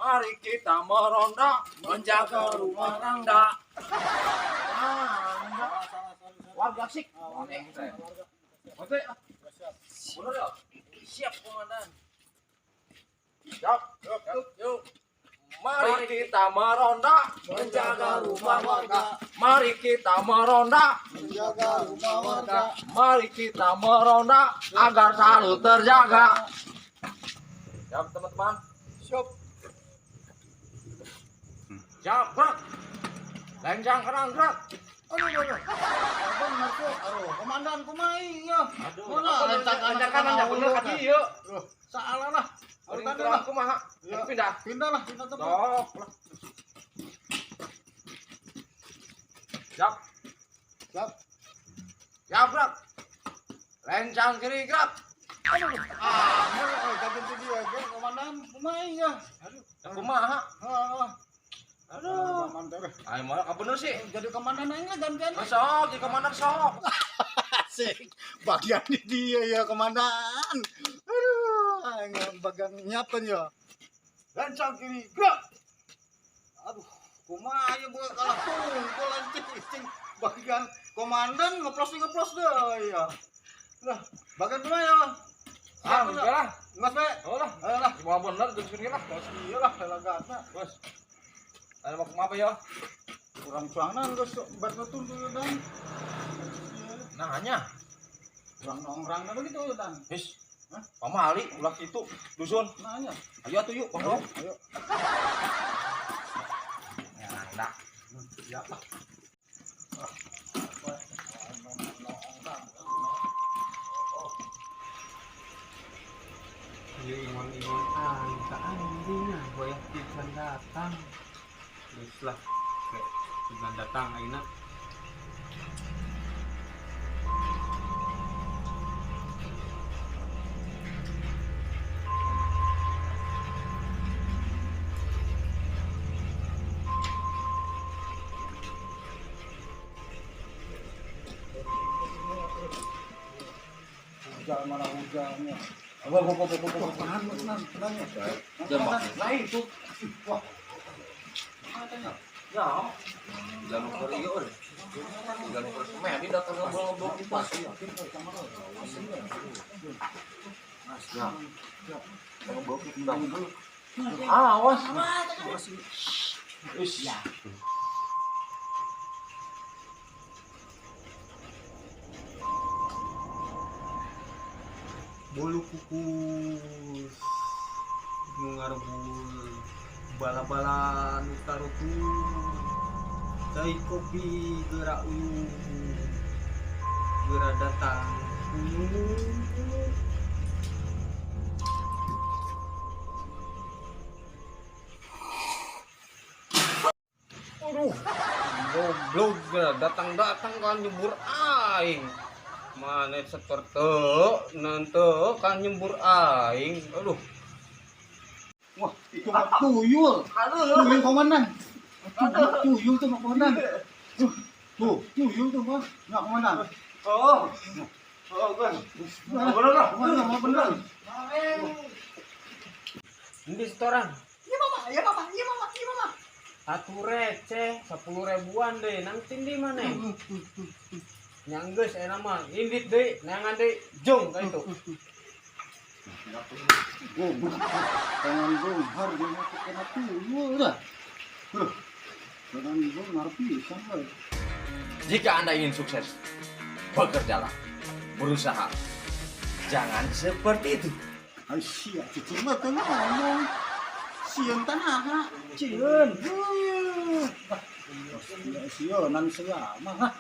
Mari kita meronda, menjaga rumah rangda. Rangda. Warga sik. Oke. Bener ya? Siap, komandan. Siap. Yuk. Mari kita meronda, menjaga rumah warga. Mari kita meronda, Menjaga rumah warga. Mari kita meronda agar selalu terjaga. Siap, teman-teman. Siap. Siap, gerak. Lencang kanan, gerak. Aduh, aduh, aduh. Bener tuh. Aduh, komandan kumaha ya? Aduh, Mana lencang lencang kanan ya bener ka dieu. Aduh, salah lah. Urutan Urutan lah. kumaha? Ya. Pindah. Pindah lah, pindah tempat. Sok lah. Siap. Siap. Siap, gerak. Lencang kiri, gerak. Aduh, ah, bener, oh, jadi itu dia, ge, komandan kumaha ya? Aduh, Kumaha? ah, ah. Aduh. Komandan. Ayo malah bener sih. Jadi komandan aing lah gantian. Sok, di komandan sok. Asik. Bagian ini dia ya, komandan. Aduh, aing bagian nyiapkan ya. Lencang kiri, gerak. Aduh, kumaha ya buka kalah tungkul anjing cing. Bagian komandan ngeplos ngeplos deh ya. Lah, bagian kumaha ya? Ah, enggak lah. Nggak be. Oh lah. Ayo lah. Mau bener terus gini lah. Bos iya lah lagana. Bos. Ada mau apa ya? Kurang cuangan geus bat nutur tuh dan. Nah, hanya. Kurang nongkrang begitu dan. His. Hah? Pamali ulah itu dusun. Nah, ya. Ayo atuh yuk, Bang. Ayo. Ya, enggak. Siap lah. Ieu ingon-ingon aing ka anjing ah, wayah pisan datang. Geus lah, kayak pisan datang ayeuna. Hujan mana hujannya. Wah, wah, wah, wah, wah, tahan, tahan, tahan, ya. Nah, itu. Wah. Katanya. Ya. Jangan lupa ieu euy. Jangan lupa semedi datang ngobrol-ngobrol di pas. Ya. Ngobrol di Awas. Is. Bulu kukus nu ngarebul bala-bala nu tarutu cai kopi geura uyuh geura datang uyuh. Aduh, goblok datang-datang kan nyebur aing. Mana seperti nanti kan nyembur aing. Aduh. Wah, itu mah tuyul. Aduh. Tuyul komandan. Itu tuyul tuh komandan. Tuh, tuh, tuyul tuh, Bang. Nggak komandan. Oh. Oh, kan. Bener lah. Komandan, mau bener. Ini setoran. Iya mama, iya mama, iya mama, iya mama. Satu receh, 10 ribuan deh. Nanti di mana? Nyanggeus enak mah, indit deui, neangan deui, jung ka itu. Goblok. Tangan benghar dia mau kena tuyul dah. Huh. Tangan benghar pisan we. Jika Anda ingin sukses, bekerjalah, berusaha. Jangan seperti itu. Ai sia, cicing mah teu ngomong. Sieun tanaha, cieun. Heuh. Sieun sia mah.